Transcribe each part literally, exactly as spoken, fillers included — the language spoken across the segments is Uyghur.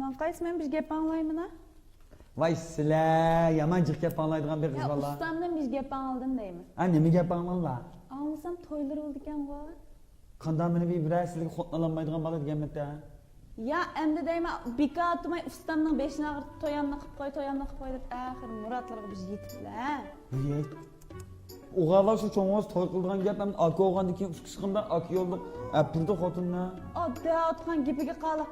ماڭقايسى، مەن بىر گەپ ئاڭلايمىنا؟ ۋاي سىلە، يامان جىق گەپ ئاڭلايدىغان بىر قىز يا باللا. ئۇستامدىن بىر گەپ ئاڭلىدىم دەيمەن. ھە، نېمە گەپ ئاڭلىدىڭلا؟ ئاڭلىسام تويلىرى بولىدىكەنغۇ. قانداق مېنى بىر بىرەرسىلىگە خوتۇن ئالالمايدىغان بالا دېگەنمىتە؟ يا ئەمدى دەيمەن، بىكار ئاتىماي ئۇستامنىڭ بېشىنى ئاغرىتىپ، تويامنى قىپ قوي، تويامنى قىپ قوي دەپ ئاخىرى مۇرادلىرىغا بىز يېتىپلا. ھەي، ئوغۇللار شۇ چوڭىڭىز توي قىلىدىغان گەپ، ئەمدى ئاكا بولغاندىن كېيىن ئۇكىسى قانداق ئاكا يوللۇق ئەپىردى خوتۇننى. ئاددىي ئاتقان گېپىگە قالاق.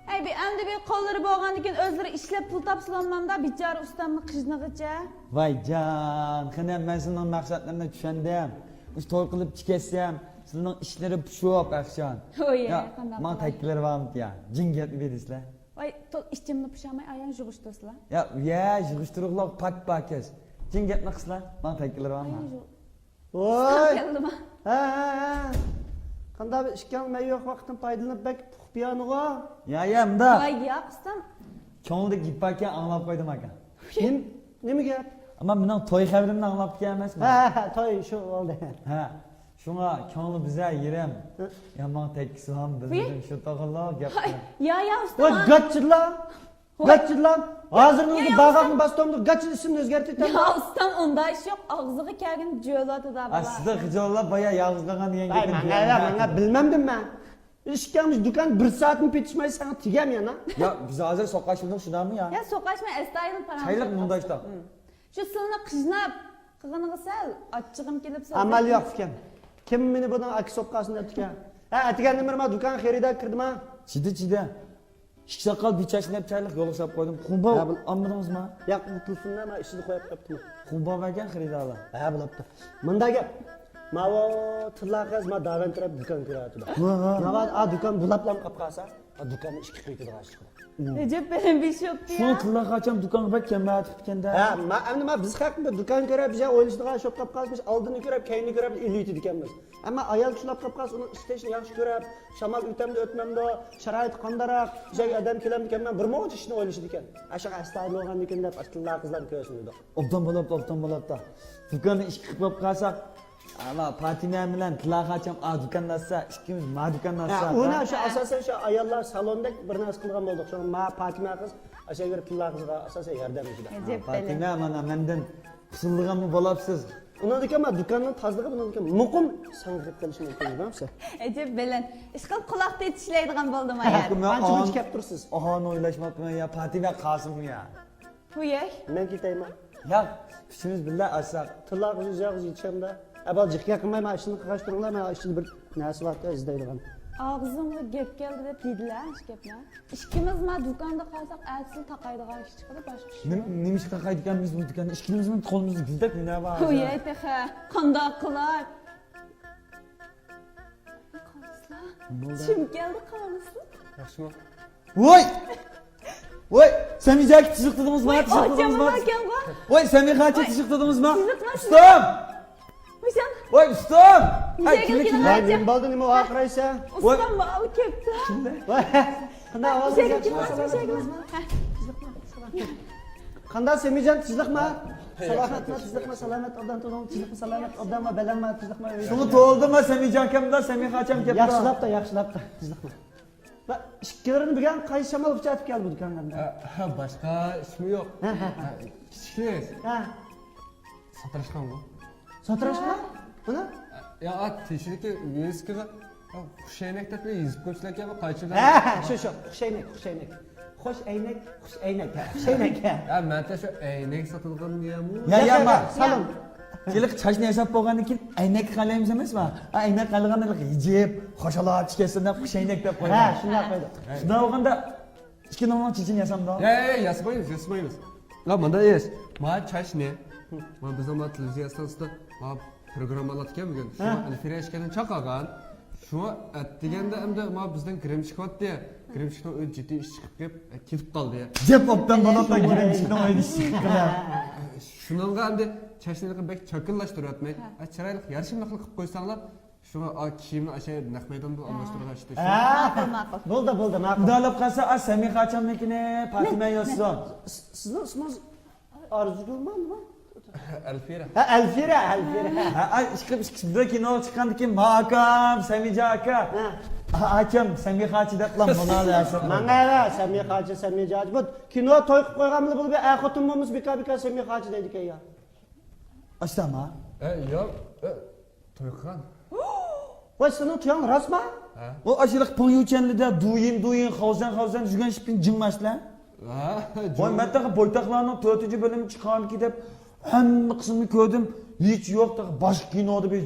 ھەي، بى ئەمدى بى قوللىرى بولغاندىن كېيىن ئۆزلىرى ئىشلەپ پۇل تاپسىلاممامدا بىچارە ئۇستامنىڭ قىژنىغىچە. ۋاي جان، خېنىم، مەن سىلىنىڭ مەقسەتلىرىنى چۈشەندىم. ئۇش توي قىلىپ چىكەتسەم، سىلىنىڭ ئىشلىرى پۇشۇپ ئەخشان. ھوي، يا، قانداق ماڭا قىلاي؟ تەككىلەر بارمىدى يا؟ جىڭ گەپنى بېرىسىلەر. ۋاي، تول ئىچىمنى پۇشاماي ئايان يىغىشتۇرسىلا. يا، يە، يىغىشتۇرۇقلۇق پاك پاكىز. جىڭ گەپنى قىلسىلا، ماڭا تەككىلەر بارمۇ؟ ئايان يىغ-، ۋاي! ئۇستام كەلدىما؟ ھە، ھە، ھە. قانداق بىر ئىككىڭ مەن يوق ۋاقىتتىن پايدىلىنىپ بەك پۇخ پىيانىغۇ؟ يا، يا، مۇنداق. ۋاي، ياق، ئۇستام. كۆڭلىدە گېپ باركەن، ئاڭلاپ قويدۇم ئاكا. نېم-، نېمە گەپ؟ ئەمما مېنىڭ توي خەۋىرىمنى ئاڭلاپتىكەن ئەمەسمۇ؟ ھە، ھە، ھە، توي شۇ بولدى. ھە. شۇڭا كۆڭلى بىزە يېرىم. ھە. يا ماڭا تەككىسى ھام بىلمىدىم شۇ توغرىلىق گەپ. ھاي، يا، يا، ئۇستام. ۋاي، گاچىلا! ۋاي. گاچىلا! ھازىر يا، نېمە يا، باغاقنى ئۇستام. باستۇمدۇ، گاچىلا ئىسىمنى ئۆزگەرتىۋېتەمدۇ. يا، ئۇستام، ئۇنداق ئىش يوق. ئاغزىغا كەلگىنى جۆلاتىدا ھە، بالا. سىزدە خىجاللار بايا يالغۇز قالغان دېگەن گېپىنى ماڭا، ماڭا بىلمەمدىم مەن. ئىككىڭمىز دۇكان بىر سائەتمۇ پېتىشماي ساڭا تېگەم يەنە. يا، بىز ھازىر سوقۇشمىدۇق شۇنداقمۇ يا؟ يا، سوقۇشماي ئەستايىدىل پاراڭلىشىپ. چايلىق مۇنداشتا. شۇ سىلىنى قىژناپ قىلغىنىغا سەل ئاچچىقىم كېلىپ سالدى. ئامال يوق ئىكەن. كىم مېنى بۇنىڭ ئاكا سوققاسىنى دەپتىكەن. ھە، ئەتىگەندىن بېرى ما دۇكانغا خېرىدار كىردىما؟ چىدە، چىدە. ئىككى ساقال بىچاشنى دەپ چايلىق يولغا ساپ قويدۇم. خۇمباۋ ھە، بۇ ئالمىدىڭىزما؟ ياق، بۇ تېلېفوننى ما ئىچىدە قويۇپ قاپتىمەن. خۇمباۋ ئەكەن خېرىدارلار. ھە، بولاپتۇ. مۇنداق گەپ. ماۋۇ تىللا قىز ما داۋەن تەرەپ دۇكان كۆرۈۋاتىدۇ. ھە، ھە. ماۋۇ ئا دۇكان بۇلاپلام قاپ قالسا، ئا دۇكاننى ئىككى قىلىۋېتىدىغان ئىش قىلىدۇ. ئەجەب بەلەن بىر شوپتى شۇڭا يا. تىللا قاچام دۇكانغا بەك كەم بەرتىپتىكەندە. ھە، ما ئەمدى ما بىز خەق بۇ دۇكان كۆرۈپ بىز ئويلىشىدىغان شوپ قاپ قالسا، بىز ئالدىنى كۆرۈپ كەينىنى كۆرۈپ ئېلىۋېتىدىكەنمىز. ئەمما ئايال كىشى ئۇخلاپ قاپ قالسا، ئۇنىڭ ئىش تېشىنى ياخشى كۆرۈپ، شامال ئۆتەمدۇ ئۆتمەمدۇ، شارائىتى قانداقراق، بىزگە ئادەم كېلەمدىكەنمۇ، بىر مۇنچە ئىشنى ئويلىشىدىكەن. ئاشۇ ئەستايىدىل بولغاندىكىن دەپ ئاشۇ تىللا قىزلارنى كۆرسىمىدۇ. ئوبدان بولاپتۇ، ئوبدان بولاپتۇ. دۇكاننى ئىككى قىلىپ قويۇپ قالساق، ئانا پاتىمە بىلەن تىللا قاچام ئا دۇكاندا ئاتسا، ئىككىمىز ما دۇكاندا ئاتساق. ھە، ئۇنى شۇ ئاساسەن شۇ ئاياللار سالوندەك بىر نەرسە قىلغان بولدۇق. شۇڭا ما پاتىمە قىز ئاشۇ يەرگە تىللا قىزغا ئاساسەن ياردەم قىلىدۇ. ئەجەب پاتىمە، مانا مەندىن قىسىلىدىغانمۇ بولاپسىز. ئۇنىڭدىكى ما دۇكاننىڭ تازىلىقى بۇنىڭدىكى مۇقىم ساڭا كىرىپ قېلىشى مۇمكىن، بىلمەمسىز؟ ئەجەب بەلەن. ئىشقىلىپ قۇلاق تېتىشلەيدىغان بولدۇم ئايال. ھەققىمە ئانچە مۇنچە كەپ تۇرسىز. ئاھان ئويلاشماپتىمەن يا، پاتىمە قالسىمۇ يا. ھۇيەي. مەن كېتەيمۇ؟ ياق، ئۈچىمىز بىللە ئالساق. تىللا قىز ئۆزى يالغۇز يېتىشەمدە. ئە، بالا جىق گەپ قىلماي، مانا ئىشىنى قىلغاچ تۇرۇڭلار، مانا ئىچىدە بىر نەرسە باركەن ئىزدەيدىغان. ئاغزىمغا گەپ كەلدى دەپ دېدىلە، ئىش گەپنى. ئىككىمىز ما دۇكاندا قالساق، ئەتىسى تاقايدىغان ئىش چىقىدۇ، باشقا ئىش نېمە، يوق. نېمە ئىش تاقايدىكەنمىز بۇ دۇكاندا؟ ئىككىمىزنىڭ قولىمىزدا گۈلدەك نېمە بار؟ ھۇيەي تېخى، قانداق قىلاي؟ قارىسىلا. نېمە بولدى؟ چۈشۈم كەلدى، قارىسىلا. ياخشىمۇ؟ ۋوي! ۋوي! سەمىجە ئاكا تىزىق تۇتىمىزما؟ ۋوي، تىزىق تۇتىمىزما؟ ئاچاممۇ ئەكەمغۇ؟ ۋوي، سەمىخە ئاچا ۋوي، تىزىق تۇتىمىزما؟ تىزىقما، تىزىق. ئۇستام! ۋوي، ئۇستام! ئاي، كىملىك، كىملىك؟ ۋاي، نېمە بولدى، نېمە ۋارقىرايسەن؟ ئۇستام، ماۋۇ كەپتۇ. ۋاي، قانداق ئەھۋالىڭىز؟ قانداق سەمىجان، تىزلىقما؟ سالامەتما، تىزلىقما، سالامەت، ئوبدان تۇرۇڭ، تىزلىقما، سالامەت، ئوبدانما، بەلەنما، تىزلىقما. شۇڭا تولدىما سەمىجان كەمدا، سەمىخە ئاچام كەپتۇ. ياخشىلاپتا، ياخشىلاپتا، تىزلىقما. ۋە ئىككىلىرىنى بىلگەن قايسى شامال ئۇچۇرتۇپ كەلدى بۇ دۇكانغا؟ ھە، ھە، باشقا ئىشمۇ يوق. ھە، ھە، ھە. ھە، كىچىكلىك. ھە. ساتىراشقانغۇ. ساتىراشقان؟ بۇنى؟ يا، ئا، تېشىدىكى ۋىۋىسكىغا، يا، خۇشەينەك دەپ يېزىپ قويۇپسىلەركەن، بۇ قايچىدا. ھە، ھە، شۇ، شۇ، خۇشەينەك، خۇشەينەك. خوش ئەينەك، خۇش ئەينەك، ھە، خۇشەينەك، ھە. يا، مەن شۇ ئەينەك ساتىدىغان دېگەنمۇ؟ يا، يا، يا، ما. سالون. ھېلىقى چاچنى ياساپ بولغاندىن كېيىن ئەينەك قالايمىز ئەمەسما؟ ئا، ئەينەك قالىغاندا ھېلىقى ھىجىپ، خوشالاپ چىكەتسۇن دەپ خۇشەينەك دەپ قويدۇم. ھە، شۇنداق قويدۇق. شۇنداق بولغاندا ئىككىنىڭنىڭ چېچىنى ياسامدۇ؟ يا، يا، يا، ياسىمايمىز، ياسىمايمىز. لا، مۇنداق ئىش. ما چاچنى، ما بىزنىڭ ما تېلېۋىزىيە ئىستانسىسىدا ما پروگرامما ئالاتتىكەن بۈگۈن. شۇڭا ھە. ئەلفىرە ئىشكەننى چاقىرغان. شۇڭا ئەتىگەندە ئەمدى ما بىزدىن گىرىم چىقىۋاتتى. گىرىم چىقىپ ئۆزى جىددىي ئىش چىقىپ كېلىپ، كېتىپ قالدى. جەپ ئوبدان بولۇپلا گىرىم چىقىپ ئۆيدە ئىش چىقىپ قالدى. شۇنىڭغا ئەمدى چاچنى بەك چاكىنلاشتۇرۇۋەتمەي، ھە. ئە، چىرايلىق، يارىشىملىقلا قىلىپ قويساڭلار، شۇڭا، ئا، كىيىمنى ئاشۇ نەق مەيداندا ئالماشتۇرغان ئىشتا شۇ. ھە. ماقۇل، ماقۇل. بولدى، بولدى، ماقۇل. مۇنداق قىلسا، ئا، سەمىخە ئاچامنىڭكىنى پاتىمە ياسىسۇن. سىزنىڭ ئىسمىڭىز ئارزۇگۈلمۇ نېمە؟ ئەلفىرە. ھە، ئەلفىرە، ئەلفىرە. ھە، ئا، ئىككى، ئىككى، بىر كىنو چىققاندىن كېيىن، ما ئاكام، سەمىجان ئاكا. ھە. ئاچام، سەمىخاچى دەپلا مۇنالە ياسىغان. ماڭا ئەۋە، سەمىخاچى، سەمىجاچى. بۇ كىنو توي قىلىپ قويغان بىلە بۇ بىر ئەر خوتۇن بولمىسا بىكار بىكار سەمىخاچى دەيدىكەن يا. ئاشتاما. ئە، ياق، ئە، توي قىلغان. ۋاي، سېنىڭ تويۇڭ راستما؟ ھە. ئۇ ئاشۇلۇق پېڭيۇچەنلىدە دۇيىن، دۇيىن، خاۋزەن، خاۋزەن يۈرگەن شىپىن جىڭماشلە. ھە، ۋاي، جۇڭ. مەن تېخى بويتاقلارنىڭ تۆتىنچى بۆلۈمى چىققانمىكىن دەپ ھەممە قىسمىنى كۆردۈم. ھېچ يوق، تېخى باشقا كىنودا بىر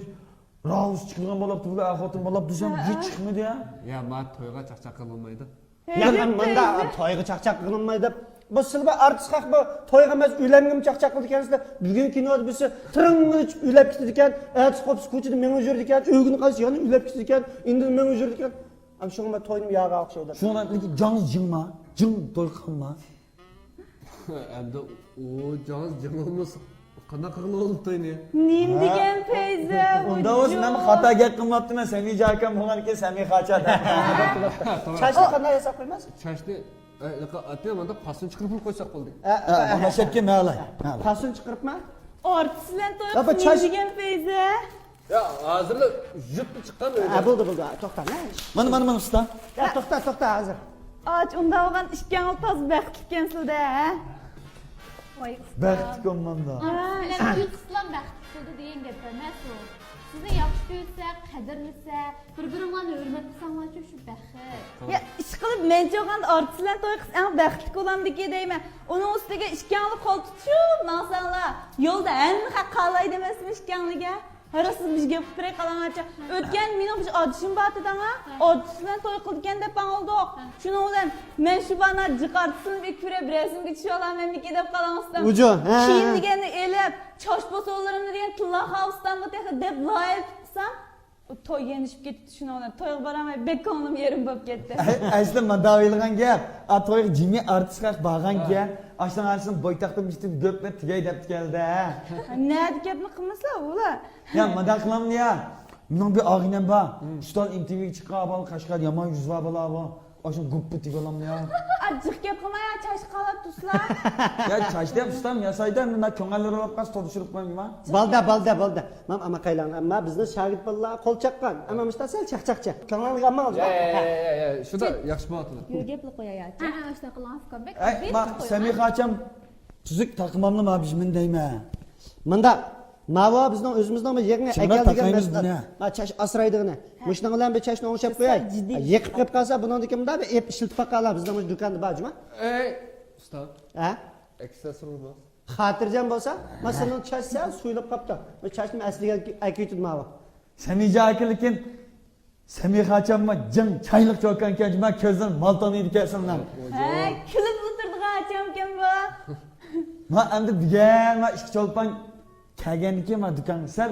راۋۇس چىقىدىغان بولاپتۇ، بۇلار ئەر خوتۇن بولاپتۇ دېسەم، ھە، ھېچ ھە. چىقمىدى يا. يا، ما تويغا چاقچاق قىلىنمايدۇ. يا، مەن مۇنداق تويغا چاقچاق قىلىنماي دەپ. بۇ سىلبا ئارتىس خەق بۇ تويغا ئەمەس، ئۆلەمگىمۇ چاقچاق قىلىدىكەنسىلەر. بۈگۈن كىنودا بىرسى تىرىڭغىچە ئۆلەپ كېتىدىكەن، ئەتىسى قوپسا كوچىدا مېڭىپ يۈرىدىكەن، ئۆگۈنۈپ قالسا يەنە ئۆلەپ كېتىدىكەن، ئىندىن مېڭىپ يۈرىدىكەن. ئەم شۇڭا مەن توينىمۇ ياغا ئوخشايدۇ. شۇڭا لېكىن جاڭ جىڭما، جىڭ توي قىلما. ئەمدى ئۇ جاڭ جىڭ بولمىسا قانداق قىلغىلى بولىدۇ توينى؟ نېمە دېگەن پەيزە، ئۇنداق بولسا مەن خاتا گەپ قىلماپتىمەن، سەمىجە ئاكام بولغانكىن سەمىخاچە دەپ. چاچنى قانداق ياساپ قويىمىز؟ چاچنى، ئە، ئاتنى مانداق پاسون چىقىرىپ قويساق بولدى. ئە، ئە، ئە، ئە. مانا شەپكە مەلەي. پاسون چىقىرىپما؟ ئارتىس بىلەن توي قىلىپ نېمە دېگەن پەيزە؟ يا، ھازىرلا يۇرتتا چىققان ئۆيدە. ھە، بولدى، بولدى. توختا، مەن. مانا، مانا، مانا، ئۇستا. يا، توختا، توختا، ھازىر. ئاچ، ئۇنداق بولغان ئىككىڭلار تازا بەختلىككەنسىلەر-دە، ھە؟ ۋاي، ئۇستا. بەختلىك بولمامدا. ھە. ئارتىس بىلەن توي قىلسىلا بەختلىك بولىدۇ دېگەن گەپ ئەمەس ئۇ. سىزنى ياخشى كۆرسە، قەدىرلىسە، بىر-بىرىڭلارنى ھۆرمەت قىلساڭلارچۇ شۇ بەخت. يا، ئىشقىلىپ، مەنچە بولغاندا ئارتىس بىلەن توي قىلسا ئەڭ بەختلىك بولامدىكى دەيمەن. ئۇنىڭ ئۈستىگە ئىككىڭلار قول تۇتۇشۇپ ماڭساڭلار، يولدا ھەممە خەق قالايدۇ ئەمەسمۇ ئىككىڭلارگە؟ ھە، راست، سىز بىر گەپ قىلىپ بېرەي قالاڭلارچە. ئۆتكەن مېنىڭ بىر ئادىشىم بارتى داڭا. ھە. ئادىشى بىلەن توي قىلىدىكەن دەپ ئاڭلىدۇق. ھە. شۇنىڭ بىلەن مەن شۇ بانا جىق ئارتىسىنى بىر كۆرۈپ رەسىمگە چۈشۈۋالامەنمىكىن دەپ قالاڭ ئۇستام. ئۇجۇ، ھە، ھە. كىيىم دېگەننى ئېلىپ، چاچ پاسونلىرىمنى دېگەن تىللا خاۋۇستامغا تېخى دەپ لايىھە تۇتسام، ئۇ توي يېنىشىپ كېتىپتۇ، شۇنىڭ بىلەن تويغا بارالماي بەك كۆڭلۈم يېرىم بولۇپ كەتتى. ئەسلى مۇنداق ئويلىغان گەپ، ئا تويغا جىمى ئارتىس خەق بارغان گەپ. ئاشۇنىڭ ئارىسىدىن بويتاقتىن بىشتىن گۆپنى تۈگەي دەپتىكەن-دە. نەدە گەپنى قىلمىسىلا ئۇلار. يا، مۇنداق قىلامدۇ يا. مېنىڭ بىر ئاغىنەم بار. ئۇستاز ئېم تى ۋىگە چىققان ئاۋۋال قەشقەر يامان يۈزى بار بالا بۇ. ئاشۇ گۇپپا تېگىۋالامدۇ يا. ئا، جىق گەپ قىلما يا، چاچ قالاپ تۇرسىلا. يا، چاچ دەپ ئۇستام ياسايدۇ، مۇنداق كۆڭۈللىرى بولۇپ قالسا تولۇشتۇرۇپ قويۇڭ ما. بولدى، بولدى، بولدى. مام، ئاما قايلاڭ، ئەمما بىزنىڭ شاگىرت بالىلار قول چاققان. ئەمما مۇشتا سەل چاقچاقچە. كۆڭلۈڭلارگە ئالماڭ. يا، يا، يا، يا، شۇنداق ياخشى بولۇپتۇ. يۈرگەپلا قوياي يا. ئەنە ئاشۇنداق قىلىڭ ئۇكام. بەك ئەي، ما، سەمىخاچام، تۈزۈك تاقىمامنى ما بىژمىن دەيمەن. مۇنداق، ماۋۇ بىزنىڭ ئۆزىمىزنىڭ بىر يېڭى ئەكەلدىغان تاقايمىز مەھسۇلات. بۇنى. ما چاش ئاسرايدىغىنى. ھە. مۇشۇنىڭ بىلەن بىر چاچنى ئوڭشاپ قوياي. جىددىي. يېقىپ قېلىپ قالسا، بۇنىڭدىن كېيىن مۇنداق بىر ئېپ ئىشلىتىپ باقالا، بىزنىڭ مۇشۇ دۇكاندا بار جۇما. ئەي، ئۇستا. ھە؟ ئەكسە سۇرۇلماس. خاتىرجەم بولسا، ما سېنىڭ چاچ سەل سۇيۇلۇپ قاپتۇ. ما چاچنى ئەسلىگە ئەكىتىدۇ ماۋۇ. سەمىجە ئاكا، لېكىن سەمىخاچامما جىڭ چايلىق چوكانكەن، جۇما كۆزلىرىم مال تونۇيدىكەنسىڭ. ھە، كۈلۈپ ئولتۇرىدىغان ئاچامكەن بۇ. ما ئەمدى دېگەن، ما ئىككى چولپان كەلگەندىكى ما دۇكانغا سەل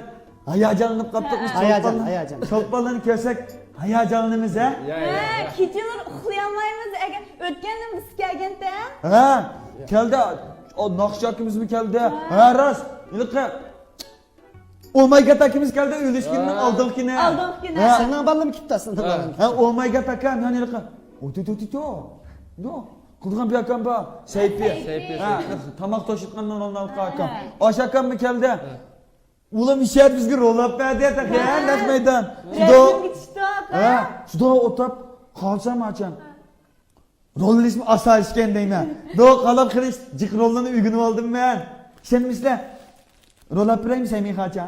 ھاياجانلىنىپ قاپتۇق. ھە. ھاياجان، چولپانلار-، ھاياجان. چولپانلارنى كۆرسەك ھاياجانلىنىمىز، ھە؟ يا، يا، ھە، يا. كېچىلىرى ئۇخلىيالمايمىز، ئەگەر ئۆتكەندىن بىز كەلگەنتە. ھە، كەلدى. ئۇ ناخشا ئاكىمىزمۇ كەلدى. ھە. ھە، راست. ھېلىقى ئو ماي گاد ئاكىمىز كەلدى، ئۆلۈشكۈننىڭ ھە. ئالدىنقى كۈنى. ئالدىنقى كۈنى. ھە. سېنىڭ بالىڭمۇ كېلىپتۇ ئەسلىدە، ھە. بالىڭ. ھە، ئو ماي گاد ئاكام، يەنى ھېلىقى. ئوتۇ، ئوتۇ، ئوتۇ. يو، قىلىدىغان بىر ئاكام بار. سەيپى. سەيپى، ھە، سەيپى. تاماق توشۇتقاننىڭ رونالدى ئاكام. ھە. ئاشۇ ئاكاممۇ كەلدى. ھە. ئۇلار مىشەدە بىزگە رول ئېلىپ بەردى، تېخى، ھە. نەق مەيدان. شۇنداق. رەسىمگە چۈشتۇق، ھە. ھە، شۇنداق ئولتۇرۇپ قالسام ئاچام. رول ئېلىشمۇ ئاسان ئىكەن دەيمەن. دو قالاپ قېلىش جىق روللارنى ئۆگىنىپ ئالدىم مەن. ئىشەنمىسىلەر. رول ئېلىپ بېرەيمۇ سەمىخاچا؟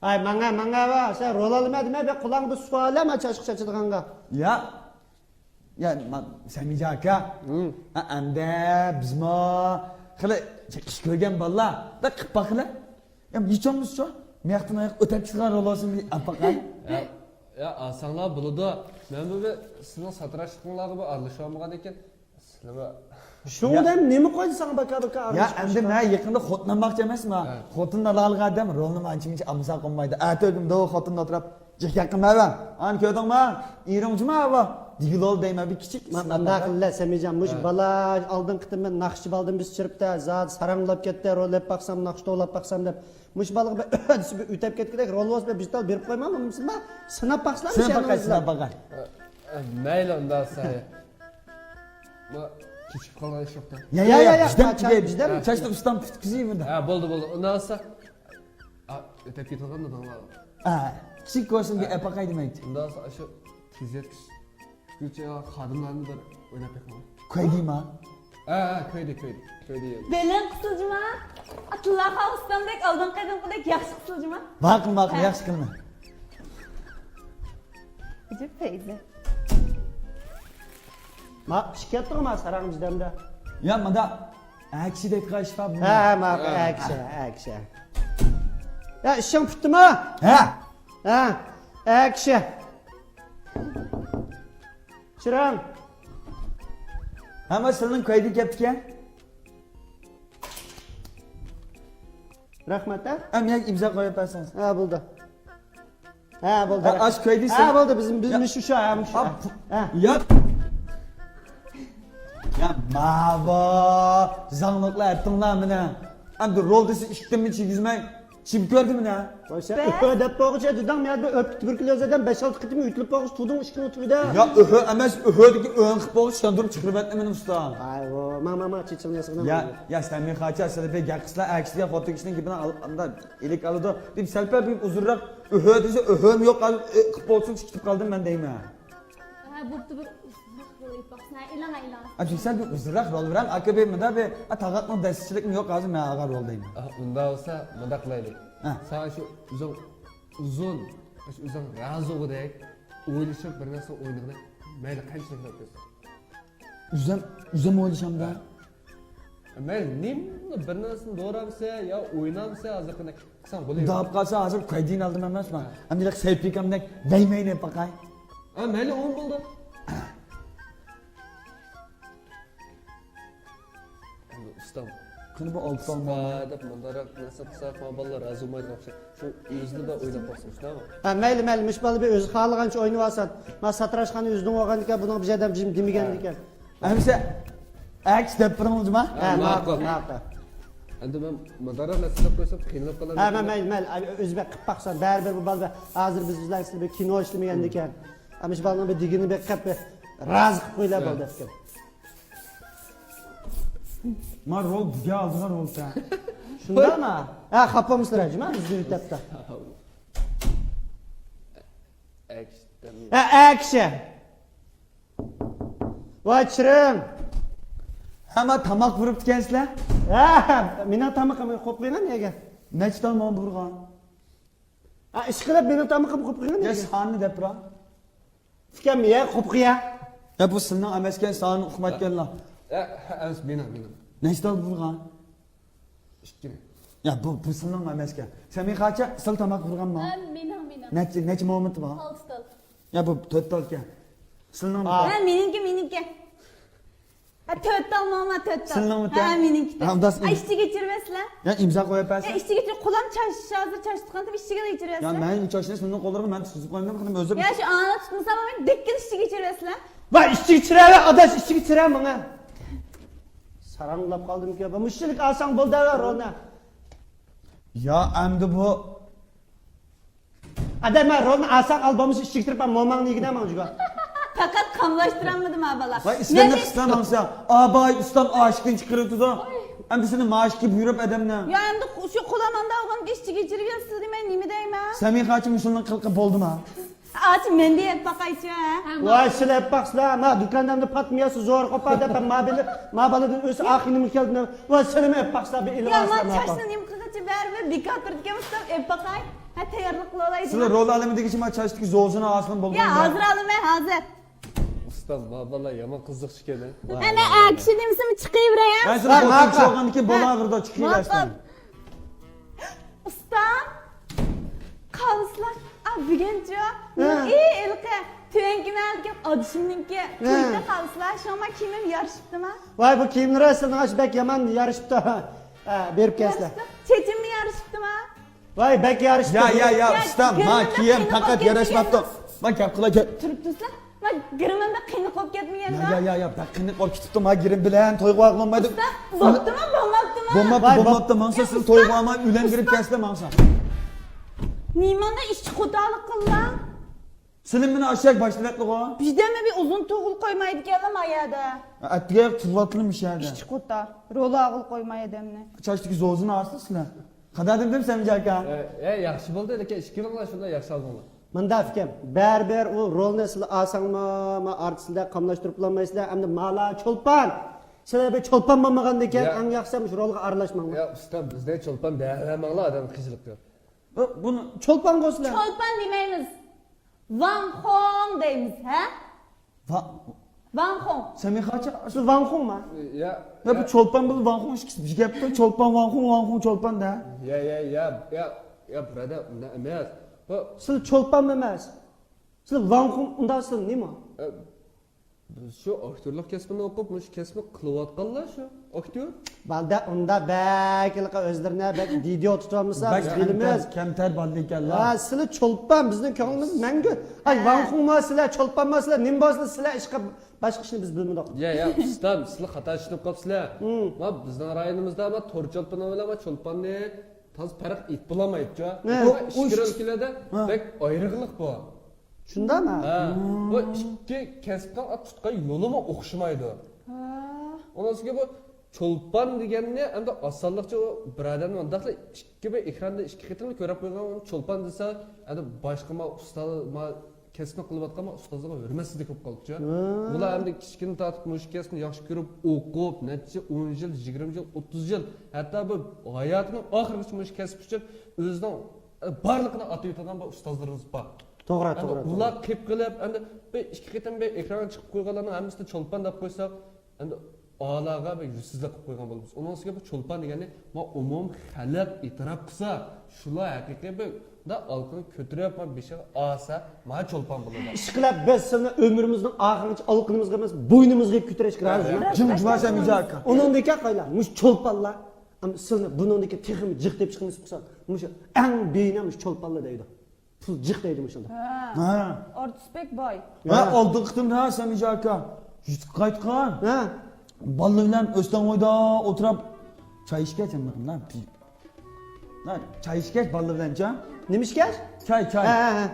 ھاي، ماڭا، ماڭا ۋا، سەن رول ئالىمەن دېمە، بە قۇلاڭغا بىر سۇ ئالە، ما چاچقا چاچىدىغانغا. يا. يا، ما، سەمىجە ئاكا. ھىم. ھە، ئەمدى بىزمۇ خېلى چېقىش كۆرگەن بالىلار. بىر قىپ باقىلى. يا، ھېچ بولمىسىچۇ، مىياقتىن ئاياق ئۆتەپ چىقىدىغان رولىسىنى ئېلىپ باقاي. يا، يا، ئالساڭلار بولىدۇ. مەنمۇ بىر سىزنىڭ ساتىراشلىقىڭلارغا بىر ئارىلىشىۋالمىغان ئىكەن. سىلىمۇ. شۇڭا يا. دەم نېمە قويدى ساڭا باكا-باكا يا، ئارىلىشىپ ئەمدى مەن يېقىندا خوتۇن ئالماقچى ئەمەسمۇ؟ ھە. خوتۇن ئالالىغان ئادەم رولنىمۇ ئانچە-مۇنچە ئالمىسا قونمايدۇ. ئەتە ئۆگۈمدە خوتۇن ئولتۇرۇپ، جىق ياققىن مەۋە. ئانى كۆردۈڭمۇ؟ ئېرىڭچىمۇ ئاۋۇ؟ دېگىلى بولدى دەيمەن، بىر كىچىك. مانداق قىللا، سەمىجان، مۇشۇ ھە. بالا ئالدىنقى قېتىم مەن ناخشىچى بالىدىن بىز چىرىپتە، زادى ساراڭلاپ كەتتى، رول ئېلىپ باقسام، ناخشا توۋلاپ باقسام دەپ. مۇشۇ بالىغا بىر ئۆتسە بىر ئۆتەپ كەتكۈدەك رول بولسا بىر بىتال بېرىپ قويماممۇ؟ بىمۇسىندا سىناپ باقسىلا، سىناپ باقاي، سىناپ باقاي. ئە، مەيلى، ئۇنداق سەي. ما كېچىكىپ قالغان ئىش يوق-تا. يا، يا، يا، يا، چىدام، چا-، چا-، چىدام. چىدام. چاچلىق ئۇستام پۈتكۈزۈۋېرىڭ. ھە، بولدى، بولدى. ئۇنداق بولسا، ئا، ئۆتەپ كېتىدىغان داداڭلار. ئا، كىچىك كۆرسەم بىر ئەپ باقاي دېمەكچى. ئۇنداق بولسا، ئاشۇ تېز يەتكۈچ. گۈلچېھرە خادىملارنى بىر ئويناپ بېقىڭلار. كۆيدىما؟ ھە، ھە، كۆيدى، كۆيدى. كۆيدى يەنە. بېلىڭ قىسىلجىما؟ ئاتىللا خان ئۇستامدەك ئالدىنقى قېتىمقىدەك ياخشى قىسىلجىما؟ ماقۇل، ماقۇل، ھە. ياخشى قىلىمەن. ئەجەب پەيزى. ما، پىشىپ كەتتىغۇ ما ساراڭ بىزدەمدە. يا، مادا ئەكشى دەپ قايشىپا بۇ. ھە، ھە، ماقۇل، ھە. ئەكشى، ئەكشى. يا، ئىشىڭ پۈتتىما؟ ھە. ھە، ئەكشى. چىراڭ. ھەممە سىلنىڭ كويدىن كەپتىكەن. رەھمەت، ھە؟ ھە، مېنىڭ ئىمزا قويۇپ بەرسىڭىز. ھە، بولدى. ھە، بولدى. ھە، ئاش كويدى ھە، سىز. بولدى. بىز، بىز يا. مۇشۇ شۇ، ھە، مۇشۇ. ھە، ھە. يا. يا، ماۋۇ زاڭلىقلار ئەتتىڭلار مېنى. ئەمدى رول دېسە ئىككىدىن چىگىزمەي. چىم كۆردۈم مەن. ۋاي سەن بەس. ئۆھۆ دەپ بولغۇچە دېدىڭ، مەن بىر ئۆپكە تۇبېركۇليوز ئادەم بەش-ئالتە قېتىم ئۆتۈلۈپ بولغۇچە تۇردۇڭ ئىشىكنىڭ تۈۋىدە. يا ئۆھۆ ئەمەس، ئۆھۆدىكى ئۆڭ قىپ بولغۇچە چاندۇرۇپ چىقىرىۋەتتىم مېنى ئۇستا. ھاي ۋو، ماڭ، ماڭ، ماڭ، چېچىڭنى ياسىغىن. يا، يا، سەمىخاچا، سىلى بىر گەپ قىلسىلا، ئەكسىگە خوتۇن كىشىنىڭ گېپىنى ئال-، ئاندا ئىلىك ئالىدۇ دەپ سەلپەل بىر ئۇزۇنراق ئۆھۆ دېسە، ئۆھۆم يوق، ئۆ، قىپ بولسۇن، چىقىپ قالدىم مەن دەيمەن. ھە، بوپتۇ، بىر ئۇزۇنراق رول ئېلىپ باقسىنا، ئېلىڭ، ئېلىڭ. ئا، دېسە بىر ئۇزۇنراق رول بېرەڭ، ئاكا، بىر مۇندا بىر، ئا، تاغاقنىڭ دەسسىچىلىكىمۇ يوق، ھازىر مەن ئالغان رول دەيمەن. ئا، ئۇنداق بولسا مۇنداق قىلايلى. ھە. ساڭا شۇ ئۆزۈڭ ئۇزۇن، شۇ ئۆزۈڭ رازى بولغۇدەك ئويلىشىپ بىر نەرسە ئوينىغىنى مەيلى قانچىلىك رول بەرسۇن. ئۆزۈم، ئۆزۈم ئويلىشامدا. ھە. مەيلى نېمە بىر نەرسىنى دورامسە يا ئوينامسە ھازىر قانداق قىلساڭ بولىدۇ. ئۇنداق بولۇپ قالسا ھازىر كويدىن ئالدىم ئەمەسمۇ؟ ھە. ئەمدى سەيپىكامدەك دەيمەينى باقاي. ھە، مەيلى ئون بولدى. ئەمدى ئۇستام. قېنى بۇ ئالتە ئۇستا دەپ مۇنداقراق نەرسە قىلساق، ما بالىلار رازى بولمايدىغان ئوخشايدۇ. شۇ ئۆزىنى بىر ئويلاپ باقسا، شۇنداقمۇ؟ ھە، مەيلى، مەيلى، مۇشۇ بالا بىر ئۆزى خالىغانچە ئوينىۋالسۇن. ما ساتىراشخانا ئۆزىنىڭ بولغاندىكىن، بۇنىڭ بىر ئادەم جىم دېمىگەندىكىن. ھە. ئەمىسە، ئەكس دەپ بېرىڭ جۇما. ھە، ھە، ماقۇل، ماقۇل. ماقۇل. ئەمدى مەن مۇنداقراق نەرسە قىلىپ قويسام قىينىلىپ قالامدىكىن. ھە، مەيلى، مەيلى، مەيلى. ئۆزى بەك قىلىپ باقسۇن، بەرىبىر بۇ بالا ھازىر بىز بىلەن سىلەر بىر كىنو ئىشلىمىگەندىكىن. ھە، مۇشۇ بالىنىڭ بىر دېگىنى بېقىپ بىر رازى قىلىپ قويلا ھە. بولدى دەپتىكەن. ما رول بىزگە ئالدىغان رول سەن. شۇنداقما؟ ھە، خاپا بولمىسىلەر جۇما، بىزنى يۆتەپتۇ. ئەكشن. ھە، ئەكشن. ۋاي چىرىڭ. ھە، ما تاماق بۇيرۇپتىكەنسىلەر. ھە، مېنىڭ تامىقىم قويۇپ قويغان يەرگە. نەچچە تال ماڭا بۇيرۇغان؟ ھە، ئىشقىلىپ مېنىڭ تامىقىمنى قويۇپ قويغان يا يەرگە. ساننى دەپ بۇرا. ئۇكام، يە قوپقا يە. يا بۇ سىلنىڭ ئەمەسكەن، سانى ئۇقمايدىكەنلا. ئە، ئە، ئەمەس، مېنىڭ، مېنىڭ. نەچچە تال بۇرغان؟ ئىككىنى. يا بۇ، بۇ سىلنىڭ ئەمەسكەن. سەمىخاچە، سىل تاماق بۇرغانما؟ ئە، مېنىڭ، مېنىڭ. نەچچە، نەچچە مومېنتى بار؟ ئالتە تال. يا بۇ تۆت تالكەن. سىلنىڭ ئا. ھە، مېنىڭكى، مېنىڭكى. ھە، تۆت تال، ماما، تۆت تال. سىلنىڭمۇ ھە، تۆت؟ مېنىڭكى. ھە، ئۇنداق ھە، ئىچىگە ئېچىرىۋەرسىلە. يا ئىمزا قويۇپ ھە، بەرسە. ئىچىگە ئېچىر-، قولام چاچ، ھازىر چاچ تۇتقان ئىچىگە ئېچىرىۋەرسىلە. يا مەن چاچنى سىلنىڭ قوللىرىغا مەن سۈزۈپ قويمىدىم، خېنىم ئۆزى. يا شۇ ئانا تۇتمىسام مەن دىككىنى ئىچىگە ئېچىرىۋەرسىلە. ۋاي ئىچىگە ئېچىرەۋەر، ئاداش، ئىچىگە ئېچىرە ماڭا. ساراڭلاپ قالدىمكەن، مۇشۇنچىلىك ئالساڭ بولدى، ھە، رولنى. يا ئەمدى بۇ ئادەم، مەن رولنى ئالساڭ ئال، بولمىسا ئىچىگە كىرىپ، ماڭ موماڭنى يېگىنە ماڭ جۇگا. پەقەت قاملاشتۇرالمىدىم ھا بالا. ۋاي ئىشلىرىنى قىسقا ماڭسا، ئاباي ئۇستام ئاشىكىنى چىقىرىۋېتىدۇ. ئەمدى سېنى ماشىكى بۇيرۇپ ئادەمنى. يا ئەمدى شۇ قولام ئاندا ئالغاندا ئىچىگە ئېچىرىۋەرسىلە دېمەي نېمە دەيمەن؟ سەمىخاچى مۇشۇنىڭ قىلقى بولدىما؟ ئاچ مەن دېيەپ باقايچۇ ھە. ۋاي سىلە ئەپ باقسىلا، ما دۇكاندامدا پاتمىياسى زور قوپار دەپ، ما بىلە، ما بالا دېدى ئۆسە ئاخىنىمۇ كەلدى. ۋاي سىلىمۇ ئەپ باقسىلا بىر ئېلىپ يا ئالسىلا ما ما چاچنى نېمە قىلغىچە بەرىبىر بىكار تۇرىدىكەنمىز ئەپ باقاي. ھە، تەييارلىق قىلالايدۇ. سىلەر رول ئالىمى دېگۈچە ما چاچتىكى زوزىنى ئاسىلىم بولدى. يا، ھازىر ئالىمەن، ھازىر. ئۇستام، ما بالا يامان قىزىقچى ئىكەن ھە. ھە، مەن ئەكشن دېمىسىمۇ چىقىۋېرەي ھە. ھە، سىلەر ھە، خوتۇن ماقۇل. چوغاندىكىن بولاۋېرىدۇ، چىقىۋەرسىلەر. ئۇستام، قالسىلا، ئا، بۈگۈنچۇ، ھە. ئى، ھېلىقى، تۆۋەنكى مەھەللىدىكى ئادىشىمنىڭكى ھە. تويىدا قالسىلا، شۇڭا كىيىمىم يارىشىپتىما؟ ۋاي، بۇ كىيىملىرى سىلىڭ ئاشۇ بەك يامان يارىشىپتۇ. ھە، بېرىپ كەلسىلە. يارىشىپتۇ. چېچىممۇ يارىشىپتۇما؟ ۋاي، بەك يارىشىپتۇ. يا، يا، يا، يا، ئۇستام، ما گىرمىدە كىيىم قېنىق پەقەت بولۇپ ياراشماپتۇ. كەتمىگەنمۇ؟ ما گەپ قىلاي. تۇرۇپ تۇرسىلا. ما گىرىمىمدە قېنىق بولۇپ كەتمىگەندۇ؟ يا، يا، يا، يا، بەك قېنىق بولۇپ كېتىپتۇ، ما گىرىم بىلەن تويغا بارغىلى بولمايدۇ. ئۇستا، بوپتۇما، بولماپتىما؟ بولماپتۇ، ۋاي، بولماپتۇ، ماڭسا سىز تويغا بارماي ئۆيلەنگۈرۈپ كەلسىلە ماڭسا. نېمانداق ئىشچى قوتارلىق قىللا؟ سىلى مېنى ئاشاق باشلىۋەتتىغۇ. بىردەممۇ بىر ئۇزۇن تۇغۇل قويمايدىكەنلا ما يەردە. ئەتىگە تۇغۇۋاتىلىم ئىش يەردە. ئىشچى قوتار، رول ئاغىل قويماي ئادەمنى. چاچتىكى زوزىنى ئاستى سىلە. قادا دېدىم سەمجە ئاكا. ئە، ئە، ياخشى بولدى، لېكىن ئىككىڭلار شۇنداق ياخشى ئالدىڭلار. مۇنداق ئىكەن، بەرىبىر ئۇ رولنى سىلەر ئالساڭمۇ، ما ئارتىسلار قاملاشتۇرۇپ بولالمايسىلەر، ئەمدى مالا چولپان. سىلەر بىر چولپان بولمىغاندىكىن، يا. ئەڭ ياخشىسى مۇشۇ رولغا ئارىلاشماڭلار. يا ئۇستا، بىزنى چولپان دەۋەرمەڭلار، ئادەم قىيىنچىلىق كۆر. بۇ، بۇنى چولپان قويسىلەر. چولپان دېمەيمىز. ۋاڭخۇڭ دەيمىز، ھە؟ ۋا-، ۋاڭخۇڭ. سەمىخاچە، سىز ۋاڭخۇڭما؟ يا، يا، بۇ يا. چولپان بىلەن ۋاڭخۇڭ ئىككىسى بىر گەپتۇ، چولپان ۋاڭخۇڭ، ۋاڭخۇڭ چولپان دە. يا، يا، يا، يا، يا، بۇرادەر، ئۇنداق ئەمەس. بۇ سىز چولپانمۇ ئەمەس. سىز ۋاڭخۇڭ، ئۇنداق سىز نېمە؟ ئە، بىز شۇ ئاكتورلۇق كەسپىنى ئوقۇپ، مۇشۇ كەسىپنى قىلىۋاتقانلار شۇ، ئاكتور. بالدا ئۇندا بەك ھېلىقى ئۆزلىرىنى بەك ۋىدېئو تۇتۇۋالمىسا، بەك بىز بىلىمىز. كەمتەر، كەمتەر بالدا ئىكەنلا. ھە، سىلى چولپان، بىزنىڭ كۆڭلىمىز مەڭگۈ. ئاي، ھە. ۋاڭخۇڭما سىلە، چولپانما سىلە، نېمە بولسىلا سىلە ئىشقا، باشقا ئىشنى بىز بىلمىدۇق. يا، يا، ئۇستام، سىلە خاتا چۈشىنىپ قاپسىلە. ھىم. ما بىزنىڭ رايونىمىزدا ما تور چولپىنى بىلەن ما چولپاننى تازا پەرق ئېيتىپ بولالمايدۇچۇ. ھە. ئۇ ئىككى ئىش-، رول كېلەدە ھە. بەك ئايرىقلىق بۇ. شۇنداقمۇ؟ ھە. بۇ ئىككى كەسىپنىڭ تۇتقان يولىمۇ ئوخشىمايدۇ. ھە. ئۇنىڭ ئۈستىگە بۇ چولپان دېگەننى ئەمدى ئاسانلىقچە ئۇ بىرەدەمنى مۇنداقلا ئىككى بىر ئېكراندا ئىككى قېتىملا كۆرۈپ قويغان، ئۇنى چولپان دېسە، ئەمدى باشقا ما ئۇستا، ما كەسىپنى قىلىۋاتقان ما ئۇستازلارغا ھۆرمەتسىزلىك بولۇپ قالىدۇچۇ. ھە. ئۇلار ئەمدى كىچىكىدىن تارتىپ مۇشۇ كەسىپنى ياخشى كۆرۈپ ئوقۇپ، نەچچە ئون يىل، يىگىرمە يىل، ئوتتۇز يىل، ھەتتا بۇ ھاياتىنىڭ ئاخىرىغىچە مۇشۇ كەسىپ ئۈچۈن ئۆزىنىڭ بارلىقىنى ئاتىۋېتىدىغان بىر ئۇستازلىرىمىز بار. توغرا، ئەمدى توغرا، ئۇلار توغرا. قېپ قېلىپ، ئەمدى بىر ئىككى قېتىم بىر ئېكرانغا چىقىپ قويغانلارنىڭ ھەممىسىنى چولپان دەپ قويساق، ئەمدى ئالىغا بىر يۈزسىزلىك قىلىپ قويغان بولىمىز. ئۇنىڭ ئۈستىگە بۇ چولپان دېگەننى ما ئومۇم خەلق ئېتىراپ قىلسا، شۇلار ھەقىقىي بىر مۇنداق ئالقىنى كۆتۈرۈپ، ما بېشىغا ئالسا، ما چولپان بولىدۇ. ئىشقىلىپ، بىز سىلىنى ئۆمرىمىزنىڭ ئاخىرىغىچە ئالقىنىمىزغا ئەمەس، بوينىمىزغا كۆتۈرۈشكە رازىمىز. جىم جۇما سەمىجان ئاكا. ئۇنىڭدىن كېيىن قايلا، مۇشۇ چولپانلار، ئەمدى سىلىنى بۇنىڭدىن كېيىن تېخىمۇ جىق تېپىشقا نېسىپ قىلسا، مۇشۇ ئەڭ بىيىنە مۇشۇ چولپانلار دەيدۇ. پۇل جىق دەيدۇ مۇشۇنداق. ھە. ھە. ئارتىس بەك باي. ھە، ھە. ئالدىنقى قېتىم ھە، سەمىجان ئاكا. يۈتۈپ قايتقان. ھە. بالىلار بىلەن ئۆستەڭ بويىدا ئولتۇرۇپ، چاي ئىچكەچ، ھە، چاي ئىچكەچ بالىلار بىلەنچە. نېمە ئىچكەچ؟ چاي، چاي. ھە، ھە، ھە.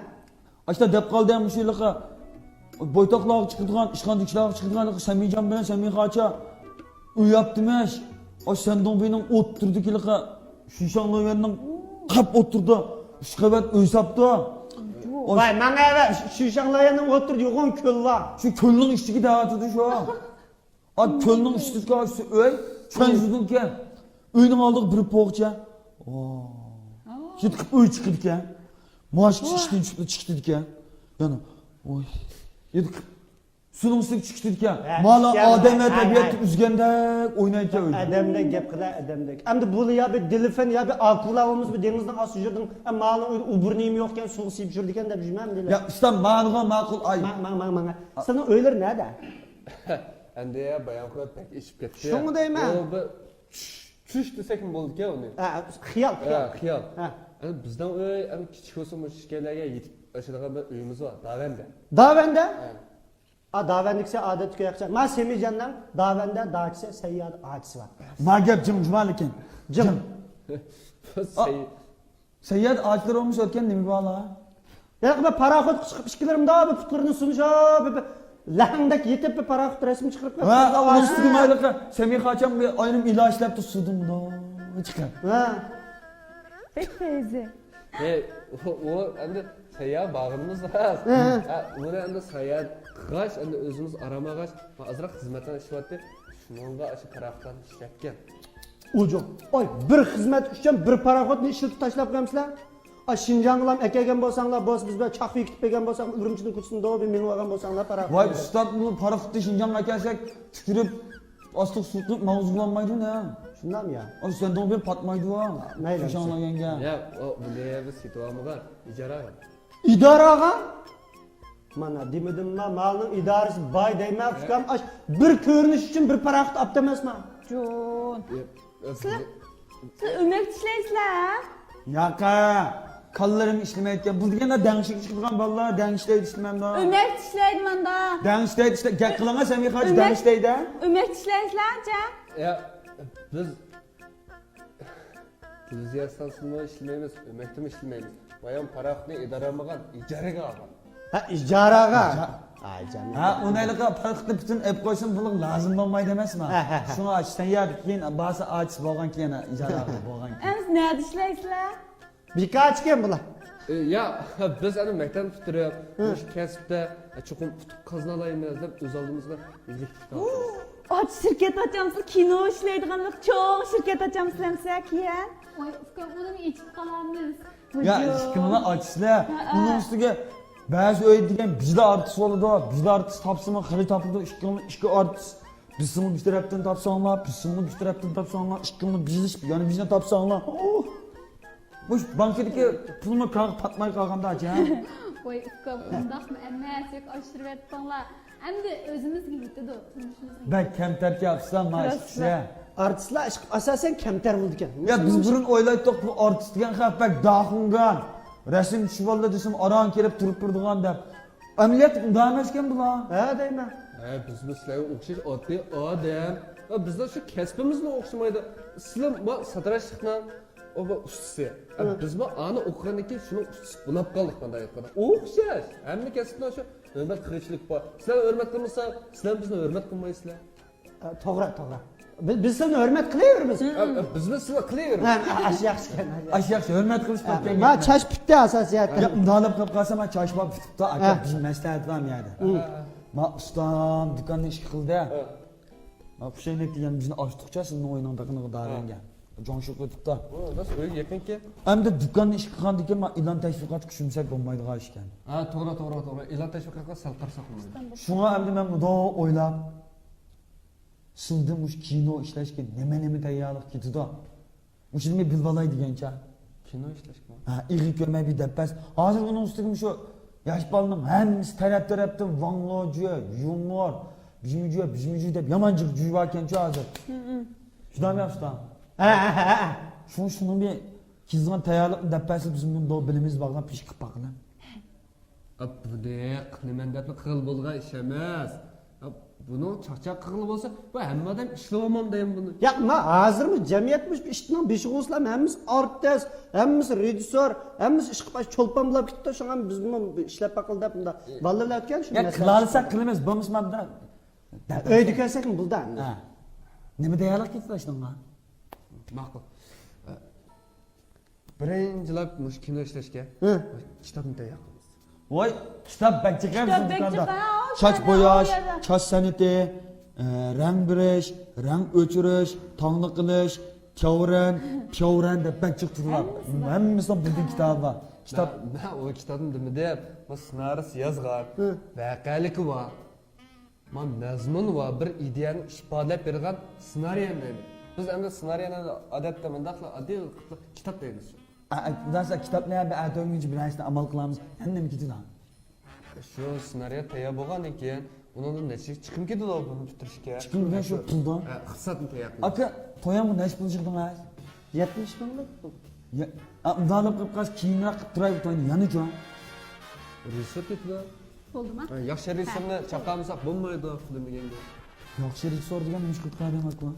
ئاشتا دەپ قالدى، مۇشۇ ھېلىقى بويتاقلارغا چىقىدىغان، ئىشخانىدىكىلەرگە چىقىدىغان ھېلىقى سەمىجان بىلەن سەمىخاچە ئۆي ياپتىمىش. ئاشۇ سەندۇڭبىنىڭ ئوتتۇرىدىكى ھېلىقى شۈشاڭلۇيۈەننىڭ قاپ ئوتتۇرىدا ئۈچ قەۋەت ئۆي ساپتۇ. ۋاي، ماڭا ئەۋەت، شۈشاڭلۇيەننىڭ ئوتتۇرىدا يوغان كۆل بار. شۇ كۆلنىڭ ئۈستىگە دەۋاتىدۇ شۇ. ئا، كۆلنىڭ ئۈستىدىكى شۇ ئۆي، چۈەنزۇدىكى ئۆينىڭ ئالدىغا بىر پوغچە. ۋاي. يېتىقىپ ئۆي چىقىدىكەن. ماشىنا ئىشتىن چىقىپ چىقىدىكەن. يەنە، ۋاي. يېتىقىپ سۇنىڭ ئۈستىگە چىقىدىكەن. ھە، مانا ئادەم ۋە تەبىئەتنى ئۈزگەندەك ئوينايدىكەن ئۆيدە. ئادەمدەك گەپ قىلە، ئادەمدەك. ئەمدى بۇ يا بىر دېلفىن، يا بىر ئاكۇلا بولمىسا، بۇ دېڭىزنىڭ ئاستى يۈرىدىغان، ئە، مالنىڭ ئۆيدە ئوبۇر نېمە يوقكەن، سۇغا سىيىپ يۈرىدىكەن دەپ يۈرمەمدىلە. يا ئۇستام، ماڭىدىغان ماقۇل ئاي. ماڭ، ماڭ، ماڭ، ماڭ. سېنىڭ ئۆيلىرىڭ نەدە؟ ئەمدى يا بايام قىلىپ بەك ئېشىپ كەتتى. شۇڭا دەيمەن. ئۇ بىر چۈش، چۈش دېسەكمۇ بولىدىكەن ئۇنى. ھە، خىيال، خىيال. ھە، خىيال. ھە. ئەمدى بىزنىڭ ئۆي، ئەمدى كىچىك بولسىمۇ مۇشۇ ئىككىيلەنگە يېتىپ ئاشىدىغان بىر ئۆيىمىز بار، داۋەندە. داۋەندە؟ ھە. ئا، داۋەندىكىسى ئادەتتىكى ياقچاق. ما سەمىجاننىڭ داۋەندە داچىسى، سەييادە ئاچىسى بار. ما گەپ جىم جۇما لېكىن. جىم. جىم. سەي- سەيياد ئاچىلىرى بولمىسا ئۆتكەن نېمە بارلا؟ ھېلىقى بىر پاراخوتقا چىقىپ ئىككىلىرى مۇنداق بىر پۇتلىرىنى سۇنۇشۇپ، بىر، بىر لەھەڭدەك يېتىپ بىر پاراخوت رەسىم چىقىرىپ ھە، قويۇپتۇ. ئۇنىڭ ئۈستىگە مايلىقى سەمىخاچام بىر ئايرىم ئىلاج ئىشلەپتۇ، سۇدىن مۇنداق چىقىپ. ھە. بەك پەيزى. ھەي، ئۇ، ئۇ ئەمدى سەييار بارغىنىمىز راست. ھە. ھە، ئۇنى ئەمدى سەييار قىلغاچ، ئەمدى ئۆزىمىز ئارام ئالغاچ، ئازراق خىزمەتلەر ئىشلەۋاتتى. شۇنىڭغا ئاشۇ پاراخوتلارنى ئىشلەتكەن. ئۇجۇق. ئاي، بىر خىزمەت ئۈچۈن بىر پاراخوتنى ئىشلىتىپ تاشلاپ قويامسىلەر؟ ئاي، شىنجاڭغىلام ئەكەلگەن بولساڭلار، بولسا بىز بىلەن چاقپا بېكىتىپ بەرگەن بولساق، ئۈرۈمچىدىن كۆچىسىنى دەۋ بىر مېڭىۋالغان بولساڭلار پاراخوت. ۋاي ئۇستام، بۇ پاراخوتنى شىنجاڭغا ئەكەلسەك، تۈكۈرۈپ ئاستىغا سۇ قۇيۇپ ماڭغۇزغىلى بولمايدۇ نە؟ شۇنداقمۇ يا؟ ئاي، سەندىن بىر پاتمايدۇ. مەيلى. شۇ شاڭلايەنگە. يا، ئۇ، بۇنى بىز سېتىۋالمىغان، ئىجارە ئالغان. ئىدارە ئالغان؟ مانا دېمىدىمما، مالنىڭ ئىدارىسى باي دەيمەن، ئۇكام، ئاش بىر كۆرۈنۈش ئۈچۈن بىر پاراخوت ئاپتۇ ئەمەسما؟ جون. ياق، ياق، سىلەر، سىلەر ئۆمەكتە ئىشلەيسىلەر؟ ياقا، كاللىرىم ئىشلىمەيدىكەن. بۇ دېگەندە دەڭشىگە چىقىدىغان بالىلار، دەڭشىدەيدە ئىشلىمەمدۇ؟ ئۆمەكتە ئىشلەيدۇ ماندا. دەڭشىدەيدە ئىشلە-، گەپ قىلىڭا سەمىخاچ، ئۆمەك-، دەڭشىدەيدە. ئۆمەكتە ئىشلەيسىلەر، جا؟ يا، بىز تېلېۋىزىيە ئىستانسىسىدىمۇ ئىشلىمەيمىز، ئۆمەكتىمۇ ئىشلىمەيمىز. بايام پاراخوتنى ئىدارە ئالمىغان، ئىجارىگە ئالغان. ھە، ئىجارەگە. ئىجا-، ئاي جانىم. ھە، ئۇنى ھېلىقى پاراخوتنى پۈتۈن ئېلىپ قويسۇن، بۇنىڭ لازىم بولمايدۇ ئەمەسما؟ ھە، ھە، ھە. شۇڭا سەن يەردە كېيىن، بارسا ئاچىسى بولغان كېيىن، ئىجارە بولغان كېيىن. ئەمىسە نەدە ئىشلەيسىلەر؟ بىكارچىكەن بۇلار. ئى، يا، بىز ئەنە مەكتەپنى پۈتتۈرۈپ، ھە، مۇشۇ كەسىپتە، ئە، چوقۇم ئۇتۇق قازىنالايمىز دەپ ئۆز ئالدىمىزغا ئىگىلىك تۇتۇۋاتىمىز. ئاچ شىركەت ئاچامسىز، كىنو ئىشلەيدىغانلىق چوڭ شىركەت ئاچامسىز ئەمسە كېيىن؟ ۋاي ئۇكام، ئۇنىمۇ ئېچىپ قالامىز. يا، ئىشىكىڭلار ئاچىسىلەر. ھە، ھە. ئۇنىڭ ئۈستىگە بەزى ئۆيدە دېگەن بىزلا ئارتىس بولىدۇ، بىزلا ئارتىس تاپسىمۇ خېلى تاپىدۇ، ئىككىڭلار ئىككى ئارتىس. بىزنىڭ بىر تەرەپتىن تاپساڭلار، بىزنىڭ بىر تەرەپتىن تاپساڭلار، ئىككىڭلار بىزلىشىپ يەنە بىزنى تاپساڭلار. ئۇھ. مۇشۇ بانكىدىكى پۇلمۇ كاغا پاتماي قالغاندا جان. ۋاي ئۇكام، ئۇنداقمۇ ئەمەس، ياكى ئاشۇرۇۋەتتىڭلار. ئەمدى ئۆزىمىزگە يېتىدۇ، تۇرمۇشىمىزغا. بەك كەمتەركەن ئۇستا، مانا ئىككىسى. ئارتىسلار ئىشقىلىپ ئاساسەن كەمتەر بولىدىكەن. يا، بىز بۇرۇن ئويلايتتۇق، بۇ ئارتىس دېگەن خەق بەك داخۇنگان. رەسىم چۈشۈۋالدى دېسەم، ئاران كېلىپ تۇرۇپ بېرىدىغان دەپ. ئەمەلىيەتتە ئۇنداق ئەمەسكەن بۇلار. ھە دەيمەن. ھە، بىزمۇ سىلەرگە ئوخشاش ئاددىي ئادەم. ھە، بىزنىڭ شۇ كەسپىمىزمۇ ئوخشىمايدۇ. سىلەر ما ساتىراشلىقنىڭ ئۇ بۇ ئۇستىسى. ھە، ھە. بىزمۇ ئانى ئوقۇغاندىن كېيىن شۇنىڭ ئۇستىسى بولۇپ قالدۇق مانداق ئېيتقاندا. ئوخشاش. ھەممە كەسىپنىڭ شۇ ھۆرمەت قىلغۇچىلىكى بار. سىلەر ھۆرمەت قىلمىسا، سىلەر بىزنى ھۆرمەت قىلمايسىلەر. ئە، توغرا، توغرا. بىز، بىز سېنى ھۆرمەت قىلىۋېرىمىز. ئە، ئە، بىزمۇ سىلەر قىلىۋېرىمىز. ھە، ئاشۇ ياخشىكەن. ئاشۇ ياخشى، ھۆرمەت قىلىش ھە، بولۇپ كەلگەن. ما چاچ پۈتتى ئاساسىيەتتە. يا، ئۇنداق قىلىپ قالسا، ما چاچ بار پۈتۈپتۇ، ئاكا، ھە. بىز مەسلىھەت بار يەردە. ھە. ما ئۇستام دۇكاننى ئىشقا قىلدى. ھە. ما خۇشەينەك دېگەن بىزنى ئاچتۇقچە، سىزنىڭ ئوينىڭ بېقىنىغا دارەنگە. جاڭشۇ قىلىپتۇ. ئۇ، راست ئۆيگە يېقىنكى. ئەمدى دۇكاننى ئىشقا قىلغاندىن كېيىن، ما ئېلان تەشۋىقات كۈچىمىسەك بولمايدىغان ئىشكەن. ھە، توغرا، توغرا، توغرا. ئېلان تەشۋىقاتقا سەل قارىساق بولمايدۇ. شۇڭا ئەمدى مەن مۇنداق ئويلاپ، سىلىدىن مۇشۇ كىنو ئىشلەشكە نېمە، نېمە تەييارلىق كېتىدۇ؟ مۇشۇنى بىلىپ ئالاي دېگەنچە. كىنو ئىشلەشكىمۇ؟ ھە، ئېغىر كۆرمەي بىر دەپ بەس. ھازىر ئۇنىڭ ئۈستىگە مۇشۇ ياش بالىنىڭ ھەممىسى تەرەپ-تەرەپتىن ۋاڭلۇجى، يۇمۇر، بىزمىجۈ، بىزمىجۈ دەپ يامان جىق جۈيۈۋاتكەنچۇ ھازىر. شۇنداقمۇ يا ئۇستا؟ ھە، ھە، ھە، ھە. شۇ، شۇنىڭ بىر كېزىغان تەييارلىقنى دەپ بەرسە، بىز بۇنى بىلىمىز، بارغان پىشقىپ باقىلى. ئا، بۇنى قىلىمەن دەپلا قىلغىلى بولىدىغان ئىش ئەمەس. ئا، بۇنىڭ چاقچاق قىلغىلى بولسا، بۇ ھەممە ئادەم ئىشلىۋالمامدۇ دەيمەن بۇنى. ياق، ما ھازىرمۇ جەمئىيەت مۇشۇ ئىشنىڭ بېشىغا ئۇسلام، ھەممىسى ئارتىس، ھەممىسى رېژىسسور، ھەممىسى ئىشقا باش چولپان بولاپ كېتىپتۇ. شۇڭا بىزمۇ ئىشلەپ باقىلى دەپ مۇنداق بالىلار بىلەن ئۆتكەن شۇ يا مەسىلە قىلالىساق چىقتى. قىلىمىز، بولمىسا مانا ئۆيدە كۆرسەكمۇ بولىدۇ ئەمدى. ھە. نېمە دەيەرلىك كېتىدۇ ئاشۇنىڭغا؟ ماقۇل. بىرىنچىلەپ مۇشۇ كىنو ئىشلەشكە ھە. كىتابنى تەييار قىلىمىز. ۋاي، كىتاب بەك جىق ئەمىسە دۇكاندا. چاچ بوياش، چاچ سەنئىتى، ئە، رەڭ بېرىش، رەڭ ئۆچۈرۈش، تاڭلا قىلىش، كەۋرەن، پىياۋرەن دەپ بەك جىق تۈرلەر. ھەممىسى بار. ھەممىسىنىڭ بىردىن كىتابى بار. كىتاب. مەن، مەن ئۇ كىتابنى دېمىدىم. بۇ سېنارىيىسى يازغان. ھە. ۋەقەلىكى بار. مانا مەزمۇن ۋە بىر ئىدىيەنى ئىپادىلەپ بېرىدىغان سېنارىيەنى دەيمەن. بىز ئەمدى سېنارىيەنى ئادەتتە مۇنداقلا ئاددىي قىلىپ كىتاب دەيمىز. ئە، ئە، ئۇنداقسا كىتابنى بىر ئەتە ئۆگىنىش بىر نەرسىنى ئامال قىلامىز. ھەممىنى كېتىدۇ. شۇ سېنارىيە تەييار بولغاندىن كېيىن ئۇنىڭدىن نەچچە چىقىم كېتىدۇ بۇنى پۈتتۈرۈشكە؟ چىقىم دېگەن شۇ پۇلدىن. ئە، ئىقتىسادنى تەييار قىلىمىز. ئاكا، تويامغا نەچچە پۇل يىغدىڭ ھە؟ يەتمىش مىڭلىق پۇل. يا، ئا، ئۇنداقلا قىلىپ قالسا كېيىنرەك قىلىپ تۇراي بۇ توينى، يەنە جان. رېژىسسور كېتىدۇ. بولدىما؟ ھە، ياخشى رېژىسسورنى چاقىرمىساق بولمايدۇ فىلىم دېگەنگە. ياخشى رېژىسسور دېگەن نېمە ئىش قىلىپ قالدىڭ ئاكا؟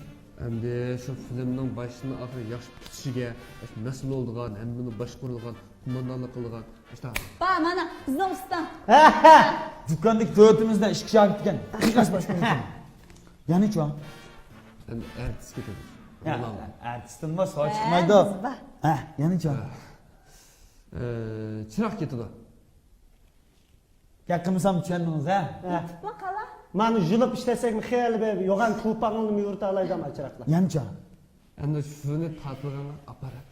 ئەمدى شۇ فىلىمنىڭ باشتىن ئاخىرى ياخشى پۈتۈشىگە، ياخشى مەسئۇل بولىدىغان، ھەممىنى باشقۇرىدىغان، قوماندانلىق قىلىدىغان، مۇشۇنداق. با، مانا بىزنىڭ ئۇستا. دۇكاندىكى تۆتىمىزدە ئىشقا شاگىرت ئىكەن. قىياس باشقۇرىدىكەن. يەنە چۇ؟ ئەمدى ئارتىس كېتىدۇ. يا، ئارتىستىنمۇ سوۋغا چىقمايدۇ. ھە، يەنە چۇ؟ ئە، چىراغ كېتىدۇ. گەپ قىلمىسام چۈشەندىڭىز ھە؟ ھە. يېتىپمۇ قالا؟ مانا يۇلۇپ ئىشلەتسەكمۇ خېلى بىر يوغان كوپاڭلىنىمۇ يورۇتالايدۇ ئاما چىراغلار. يەنىچە؟ ئەمدى شۇنى تارتىدىغان ئاپپارات.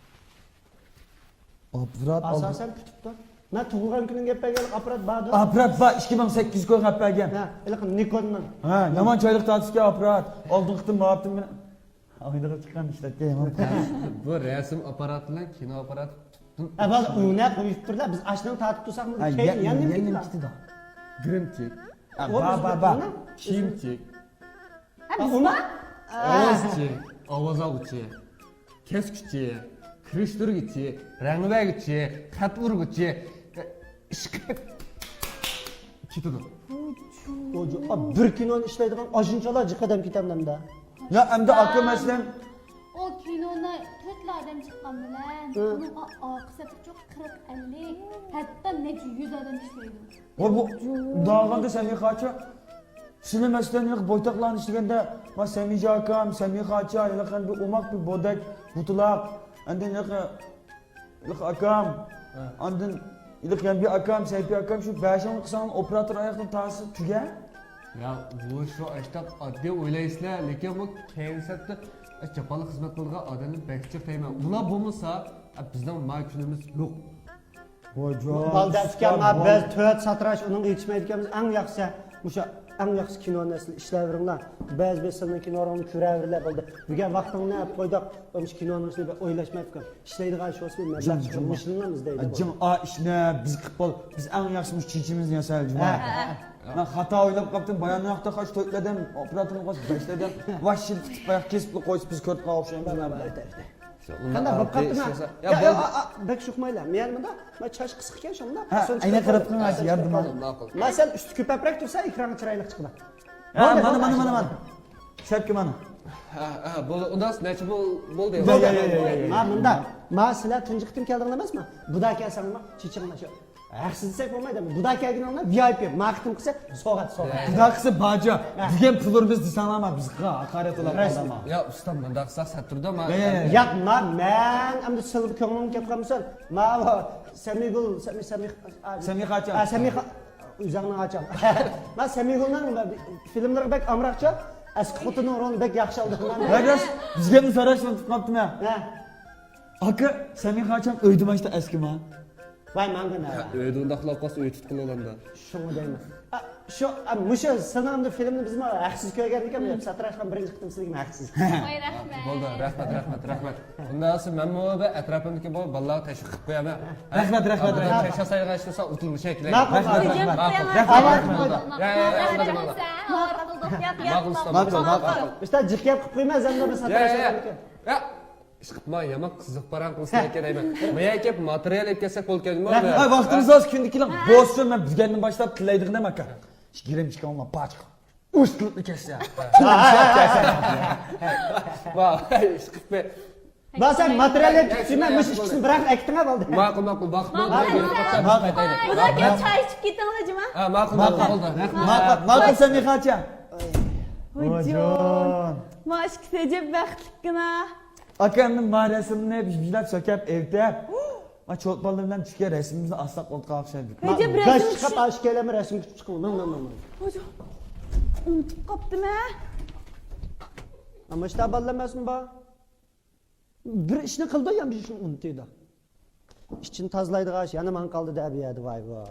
ئاپپارات ئاساسەن پۈتۈپتۇ. مەن تۇغۇلغان كۈنۈڭگە ئەپ بەرگەن ئاپپارات باردۇ. ئاپپارات بار، ئىككى مىڭ سەككىز كويغا ئەپ بەرگەن. ھە، ھېلىقى نىكوننىڭ. ھە، يامان چايلىق تارتىشكەن ئاپپارات. ئالدىنقى قېتىم ماۋاپتىم مېنى. ئايدىغا چىققان ئىشلەتكەن يامان. بۇ رەسىم ئاپپاراتى بىلەن كىنو ئاپپاراتى ئە، بەس، ئۇ نەق ئۇيۇپ تۇرلا، بىز ئاشنىڭ تارتىپ تۇرساق، ھە، كەينى يەنە نېمە كېتىدۇ؟ گرىم چېك. ھە، بار، بار، بار. كىيىم چېك. ھە، بىز بار. ئاۋاز چېك، ئاۋاز ئالغۇچى، كەسكۈچى، كىرىشتۈرگۈچى، رەڭ بەرگۈچى، خەت ئۇرغۇچى، ئىشقىپ كېتىدۇ. ئا، بىر كىنونى ئىشلەيدىغان ئاشۇنچىلا جىق ئادەم كېتەمدۇ ئەمدى؟ يا، ئەمدى ئاكا، مەسىلەن، ئۇ كىنونى تۆتلا ئادەم چىققان بىلەن، ھە. ئۇنىڭ ئا-، ئارقا سەپى چوق قىرىق، ئەللىك، ھەتتا نەچچە يۈز ئادەم ئىشلەيدۇ. ۋە بۇ، ئۇنداق بولغاندا سەمىخاچا، سىلى مەسىلەن، ھېلىقى بويتاقلارنى ئىشلىگەندە، ما سەمىجە ئاكام، سەمىخاچا، ھېلىقى بىر ئوماق بىر بودەك، بۇتىلاق، ئاندىن ھېلىقى، ھېلىقى ئاكام، ئاندىن ھېلىقى يەنە بىر ئاكام، سەيپى ئاكام شۇ بەشىڭنى قىلساڭ ئوپېراتور ئاياقتىن تارتسا تۈگە. يا، بۇ شۇ ئاشتاق ئاددىي ئويلايسىلەر، لېكىن بۇ كەينى سەپتە جاپالىق خىزمەت قىلىدىغان ئادەمنى بەك جىق دەيمەن. ئۇلار بولمىسا، بىزنىڭ ما كۈنىمىز يوق. ۋاجان، بالدەر ئىكەن، ما بىز تۆت ساتىراش ئۇنىڭغا يېتىشمەيدىكەنمىز. ئەڭ ياخشىسى مۇشۇ ئەڭ ياخشى كىنو نەسلى ئىشلەۋېرىڭلار. بەزى بىر سىلىنىڭ كىنولىرىڭنى كۆرەۋېرىلە بولدى. بۈگۈن ۋاقتىڭنى ئەپ قويدۇق. مۇشۇ كىنونىڭ ئىچىنى بىر ئويلاشمايدىكەن. ئىشلەيدىغان شۇسى مەبلەغ جىڭ، جىڭ. مۇشۇنىڭىز دەيدۇ. جىڭ، ئا ئىشنى بىز قىلىپ بول. بىز ئەڭ ياخشى مۇشۇ چېچىمىزنى ياسايلى، جۇما. ھە، ھە، ھە. مەن خاتا ئويلاپ قاپتىم، بايان ياقتا قاش تۆتلەدەم، ئوپېراتورنى قويسا بەشلەدەم، ۋاش شىلتىتىپ باياق كېسىپلا قويسا بىز كۆرۈپ قالغان ئوخشايمىز. قانداق بولۇپ قاپتىمەن؟ يا، يا، بەك شۇقمايلا. مەن مۇنداق، مەن چاچ قىسىق ئىكەن، شۇنداق. ھە، ئەينەك قاراپ قويۇڭ، ھازىر ياردىمى. مەن سەل ئۈستى كۆپەپرەك تۇرسا، ئېكرانغا چىرايلىق چىقىدۇ. ھە، مانا، مانا، مانا، مانا. شەپكە مانا. ھە، ھە، بولدى. ئۇنداق نەچچە بول-، بولدى؟ يا، يا، يا، يا، يا. ھە، مۇنداق. ما سىلەر تۇنجى قېتىم كەلدىڭلار ئەمەسمۇ؟ بۇدا كەلسەڭلار، چېچىڭلار شۇ. ھەقسىز دېسەك بولمايدۇ. بۇدا كەلگىنىڭلار ۋى ئاي پى، ما قېتىم قىلسا سوغات، سوغات. بۇدا قىلسا باجا. ھە. دېگەن پۇللىرىمىز دېسەڭلار ما بىزگە ھاقارەت بولۇپ قالىدۇ. يا ئۇستام، مۇنداق قىلساق سەت تۇرىدۇ، ما. يا، يا، يا. ياق، ما مەن ئەمدى سىلىپ كۆڭلۈڭ كەپ قالمىسۇن. ما سەمىگۈل، سەمى، سەمى، سەمىخاچام. ھە، سەمىخا. ئۆزۈڭنىڭ ئاچام. مەن سەمىگۈلنىڭ فىلىملىرىغا بەك ئامراقچى. ئەسكى خوتۇننىڭ رولىنى بەك ياخشى ئالدى. ھە، راست. بىزگە بۇ ساراش ئۇنتۇپ قاپتىمەن. ھە. ئاكا، سەمىخاچام ئۆيدە ماشتا ئەسكىما. ۋاي، ماڭغىنا. ئۆيدە ئۇنداقلاپ قالسا ئۆي تۇتقىلى بولامدا. شۇڭا دەيمەن. ئا، شۇ، ئا، مۇشۇ سېنىڭ ئەمدى فىلىمنى بىزمۇ ھەقسىز كۆرگەنىكەن، ساتىراشقان بىرىنچى قېتىم سىلىگىمۇ ھەقسىز. ۋاي، رەھمەت. بولدى، رەھمەت، رەھمەت، رەھمەت. ئۇنداق بولسا مەنمۇ بىر ئەتراپىمدىكى بۇ بالىلارغا تەشۋىق قىلىپ قويايمەن. رەھمەت، رەھمەت، رەھمەت. تەشۋىق سايغان ئىش بولسا ئۇتۇلمىسا كېلەي. ماقۇل، ماقۇل. رەھمەت، رەھمەت. يا، يا، يا، يا، يا. ماقۇل، ماقۇل، ماقۇل. ئۇستا، جىق گەپ قىلىپ قويما، سەن بىر ساتىراش. يا، يا، يا. ئىشقىلىپ، ما يامان قىزىق پاراڭ قىلسا كېرەك دەيمەن. ما يەرگە كېلىپ ماتېرىيال ئېلىپ كەلسەك بولىدىكەنمۇ؟ ھە، ۋاقتىمىز ئاز، كۈندە كېلىڭ. بولسۇن، مەن بۈگۈندىن باشلاپ تىلەيدىغىنىم ئاكا. گىرىمچىكاڭلار پاچىق. ئۇستىلىقنى كەسسە. ۋاي، ئىشقىلىپ. ما سەن ماتېرىيال ئېلىپ كېتىشىمەن، مۇشۇ ئىككىسىنى بىراق ئەكىتىڭە بولدى. ماقۇل، ماقۇل، ۋاقىت بولدى. ماقۇل. بۇلار كېلىپ چاي ئىچىپ كېتىڭلار، جۇما. ھە، ماقۇل، ماقۇل، بولدى. رەھمەت. ماقۇل، ماقۇل، سەمىخاچە. ۋايجان. ما ئىككىسى ئەجەب بەختلىككىنا. ئاكامنىڭ ما رەسىمىنى بىشلەپ سۆكەپ ئېۋىتىپ، ما چولپانلار بىلەن چۈشكەن رەسىمىمىزنى ئاسساق ئولتۇرغان ئوخشايدۇ. ئەجەب رەسىم چۈشۈپ قاپتىمەن. ۋايجان، ئۇنتۇپ قاپتىمەن. ئەمما شۇنداق بالىلار ئەمەسمۇ بار؟ بىر ئىشنى قىلىدۇ، يەنە بىر ئىشنى ئۇنتۇيدۇ. ئىچىنى تازىلايدىغان ئىش يەنە ماڭا قالدى دە بۇ يەردە، ۋاي، ۋاي.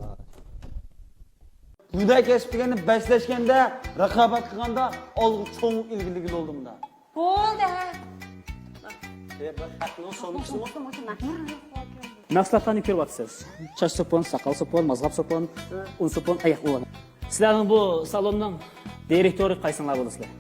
بۇنداق كەسىپ دېگەندە بەسلەشكەندە، رىقابەت قىلغاندا ئالغا چوڭ ئىلگىرىلىگىلى بولدى مۇندا. بولدى، ھە. مەھسۇلاتلار نېمە كۆرۈۋاتىسىز؟ چاچ سوپۇن، ساقال سوپۇن، مازغاپ سوپۇن، ئۇن سوپۇن، ئاياق ئۇن. سىلەرنىڭ بۇ سالوننىڭ دىرېكتورى قايسىڭلار بولىسىلەر؟